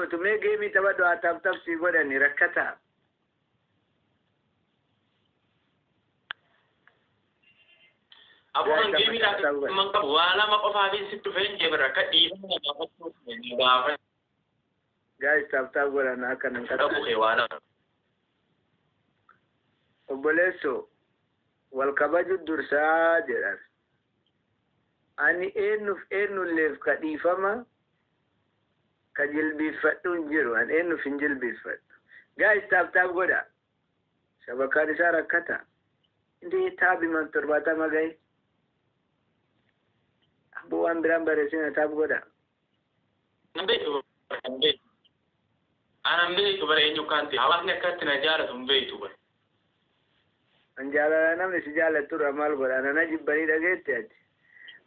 gootu mee geemii taphadhu haa tap tap sii godhani rakkataa. Aboo kan geemiidhaaf man qabu waa lama qofaafin sitti dhufeen jee bara akka dhiifama na gaafachuu na gaafachuu Guys tap tap godhan akka nan dhabu kee waa lama. Obboleesso wal kabaju dursaa jedhan. Ani eenyuuf eenyulleef ka dhiifama ka jilbiiffadhu hin jiru. Ani eenyuuf hin jilbiiffadhu. Guys tap tap godha. Shabakaan isaa rakkata. Indee taabiman 70 gahe. Abboo waan biraan barreessina taap godha. Nan beektu hin beektu. Ana hin beektu bara eenyu akkaan ta'e. Hawaasni akkatti na jaalatu hin beektu bara. An jaalala namni si jaalatu irraa maal godha? Ana na jibbanii dhageette ati.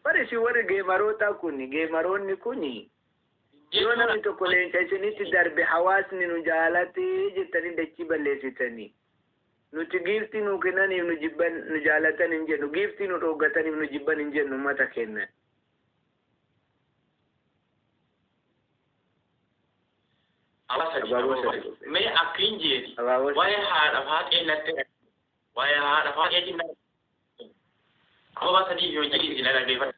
Bari isin warri geemarootaa kuni geemaroonni kuni yoo namni tokko leenca isinitti darbe hawaasni nu jaalate jettanii dachii balleessitanii. Nuti giiftii nuu kennaniif nu jibban nu jaalatan hin jennu. Giiftii nu dhooggataniif nu jibban hin jennu uummata kennan. Hawaasa Abaaboo sadi qopheessa. Mee akkiin jeeti. Abaaboo sadi. Waa'ee haadha faaxee natti waa'ee haadha faaxeetiin natti ababaa sadii fi hojii isin dhaggeeffadha.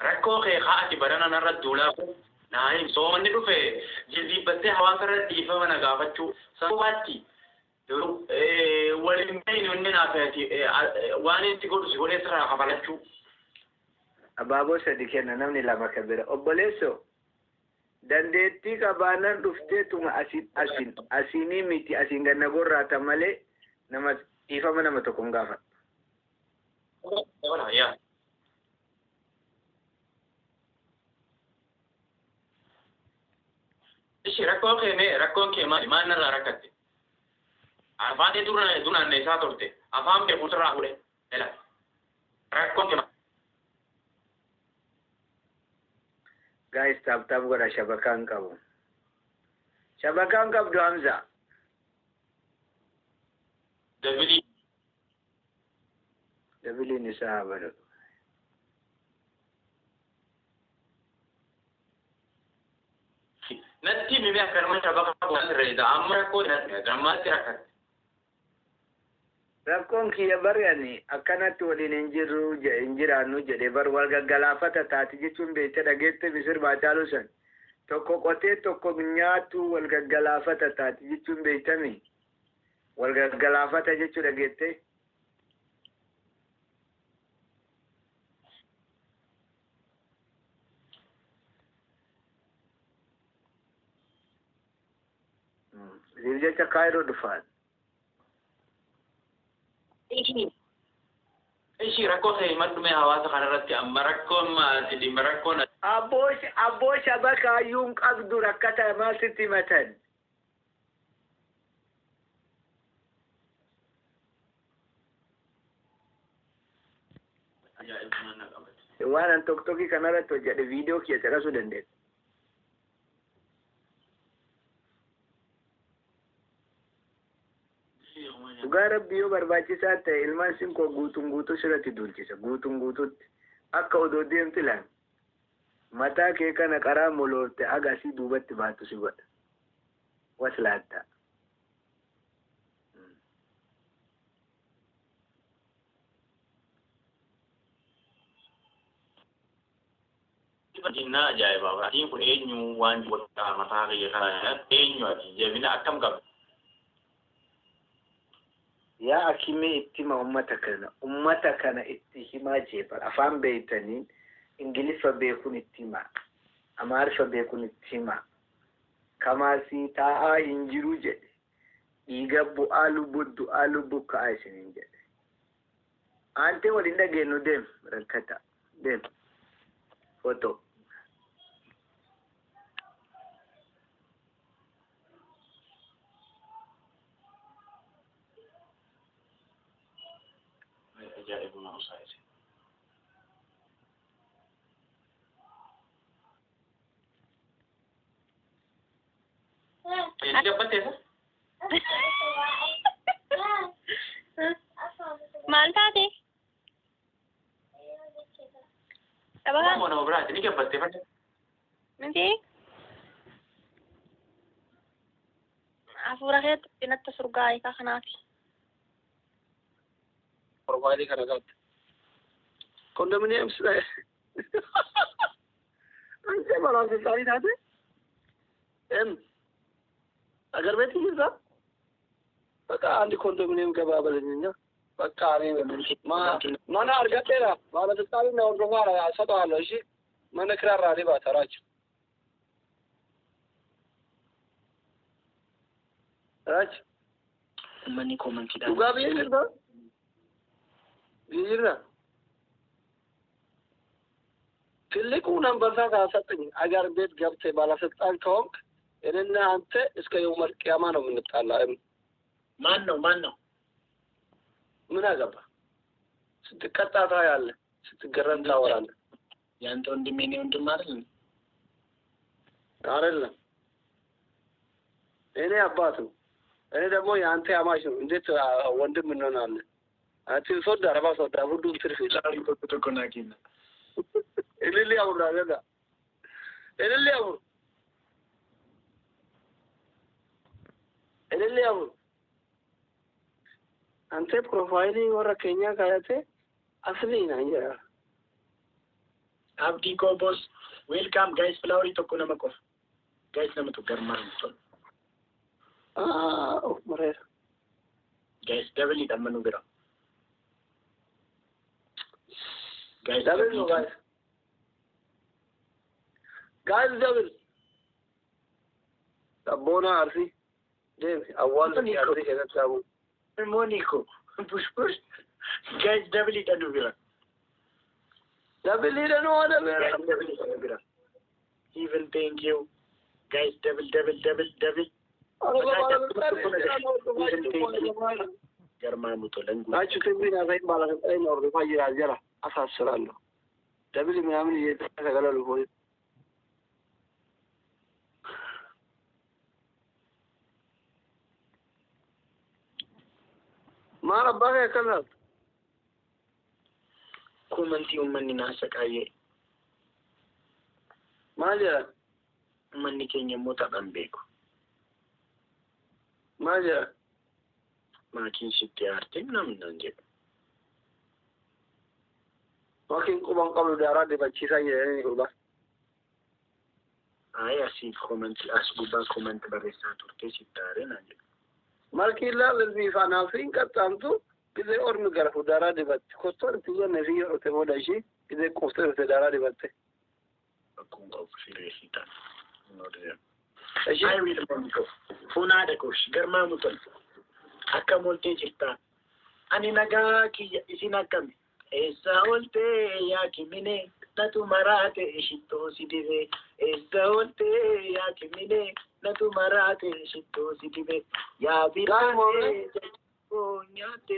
Rakkoo kee haa ati barana narra duulaa kun naa himi. Soomanni dhufe jilbiibbattee hawaasa irra dhiifama na gaafachuu sababaatti waliin beeynu inni naaf ati waan inni si godhu si godhee sirraa kafalachuu. Abaaboo sadi kenna namni lama ka bira. Obboleessoo dandeettii qabaannan dhufteetuma asin asin asinii miti asiin ganna gorraata malee nama dhiifama nama tokko hin gaafadhu. Yaa. Ishi rakkoo kee mee rakkoon kee maali maal narraa rakkatte? Afaan kee dura duraan isaa turte afaan kee fuuldurraa fuudhe ela rakkoon kee maali? Guys tap tap godha shabakaa hin qabu. Shabakaa hin qabdu Hamza. Dabilii. Dabiliin isaa haa badu. Natti himi mee akkanuma shabaka waan sirreessa amma rakkoo natti ammaatti rakkatte. Rakkoon kiyya bari ani akkanatti waliin hin jirru hin jiraannu jedhe bar wal gaggalaafata taati jechuun beekte dhageette misir baacaaluu san tokko qotee tokko nyaatu wal gaggalaafata taati jechuun beektami wal gaggalaafata jechuu dhageette. Siif jecha Kaayiroo dhufaan. Ishi rakkoo kee himadhu mee hawaasa kanarratti amma rakkoon maati dhimma rakkoon Abboo abboo shabakaayyuu hin qabdu rakkata maal sitti himatan. Ajaa'ibummaan na qabate. Waan an toktokii kanarratti hojjedhe viidiyoo kiyya caqasuu dandeessa. Dhugaa rabbi yoo barbaachisaa ta'e ilmaan sinkoo guutuun guutuu sirratti duulchisa guutuun guutuutti akka odoo deemtu ilaali. Mataa kee kana qaraa moloofte haga asii duubatti baatu si godha. Waslaattaa. Dinnaa ajaa'ibaa atiin kun eenyu waan godhaa mataa kiyya kana eenyu ati jabina akkam qabda. Yaa akimee itti hima ummata kana ummata kana itti himaa jeebar afaan beeytaniin ingiliffa beekun itti himaa amaariffa beekun itti himaa kamaasii taa'aa hin jiru jedhe dhiiga bu'aa lubbu du'aa lubbu ka'aa isiniin jedhe aantee waliin dhageennu deem rakkata deem foto. Ajaa'ibuma usaa isin. Inni gabbatteessa? Maal taate? Dhabakaa? Oromoo nama biraati ni gabbattee fadha. Miti? Hafuura keetti natti surgaa'e ka kanaafi. Profaayilii kana qabda. Kondominiyeem አንተ ባለስልጣን ታተ እም አገር ቤት ይዛ በቃ አንድ ኮንዶሚኒየም ገባ በለኝኛ በቃ እኔ ማና አርጋጤራ ባለስልጣን ነው ወርዶማ ሰጠዋለሁ። እሺ መነክራራ ሪባ ተራች ራች Uummanni koomentiidhaan. Dhugaa biyya jirta biyya jirta ትልቁን አንበሳ ካሰጠኝ አገር ቤት ገብተህ ባለስልጣን ከሆንክ እኔና አንተ እስከ የውመል ቂያማ ነው የምንጣላ። ማን ነው ማን ነው? ምን አገባ? ስትቀጣ ታያለህ፣ ስትገረም ታወራለህ። የአንተ ወንድም የኔ ወንድም አይደል? አይደለም እኔ አባት ነው፣ እኔ ደግሞ የአንተ አማች ነው። እንዴት ወንድም እንሆናለን? አንተ ሶዳ አረባ ሶዳ ሁሉም ትርፍ እልል ያውራ ገዳ እልል ያውር እልል ያውር አንተ ፕሮፋይል ወረ ኬኛ ካያቴ አስሊ ና እንጀራ አብዲ ኮቦስ ዌልካም ጋይስ ፍላወሪ tokko nama qofa guys namatu garmaan tol of mareera guys double dhamma nu bira guys double ነው guys guys double አቦና አርሲ ዴም አዋል አርሲ ከገጣሙ ሞኒኮ ፑሽ ፑሽ guys double nu bira double ነው double nu bira even thank you guys double double double double ገርማሙ ቶለንጉ ናችሁ ትንቢት አሳይ ባለስልጣን ነው ፋይራ ጀራ አሳስራለሁ ደብል ምናምን እየተገለሉ ሆይ ማን አባህ ያከላል ኮመንቲ uummanni na ሰቃየ maal jedhan uummanni keenya immoo taphan beeku maal jedhan maatiin sitti aarte ምናምን naan jedhu Makiin quban qabdu daaraa dibachiisaa jedhanii gurbaa. አይ asii comment as gubbaa comment barreessaa turte sitti aare naan jedhu Malkiin laalli fi hin qaxxaamtu gisee ormi gara daaraa dibatti. Kottoon itti jenne fi yeroo booda ishii gisee quuftee dhufte daaraa dibatte. Akkuma qabu sirreessii ta'a. Ishii Ay wiil mooniko funaadha kosh garmaamu tol akkam oltee jirtaa ani nagaa kiyya isin akkami eessa oltee yaa kimine natu maraate shittoo si dibe eessa oltee yaa kimine natu maraate shittoo si dibe yaa biraatee nyaatte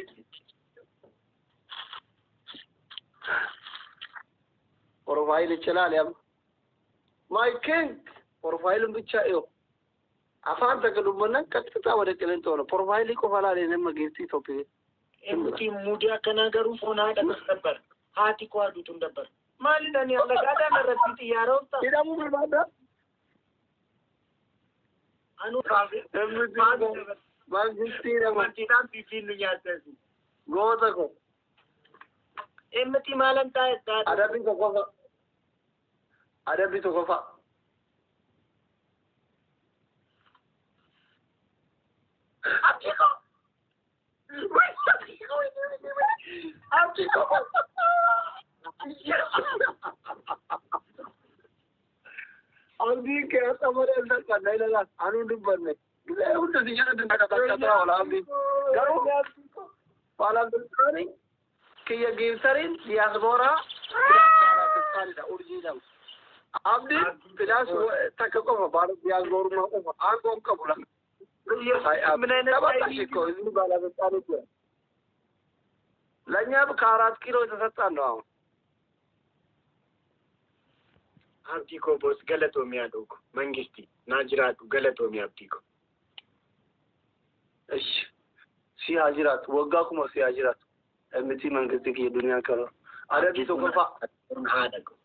ፕሮፋይል ይችላል ያም ማይ ኪንግ ፕሮፋይልን ብቻ እዩ አፋን ተቅዱመና ቀጥታ ወደ ቅልንጦ ነው። ፕሮፋይል ይቆፈላል የነመ ጊፍቲ ቶፒክ Emti muudii akkanaa garuu foon haadha ነበር haati koo aduutu ነበር maalidhaan allagaadhaan irratti xiyyaara oofta hidhamuu barbaada anu mangistii nama amantiidhaan fiifiin nu nyaatasi goota ko Emti maalan taa'e adabbii tokkofa adabbii tokkofa Abdiko Abdiko Abdiin kee akka malee hin salphanne ilaala anuu dubbanne gisee hunda si jedhatu takka oola abdiin garuu baalasilxaanii kiyya giibsariin diyaasbooraa baalasilxaanidha urjii lama abdiin filaas takka qofa baala diyaasboorummaa qofa aangoon qabu la ምን አይነት ተበላሽ እኮ እዚህ ባለስልጣን እኮ ለእኛ ከአራት ኪሎ የተሰጠን ነው አሁን Abdii koo boos galatoomi yaaduu mangisti naa jiraadhu galatoomi abdii koo. እሺ si haa jiraatu waggaa kuma si haa jiraatu miti mangisti kiyya duniyaan kana adabbii tokkoffaa Haadha koo.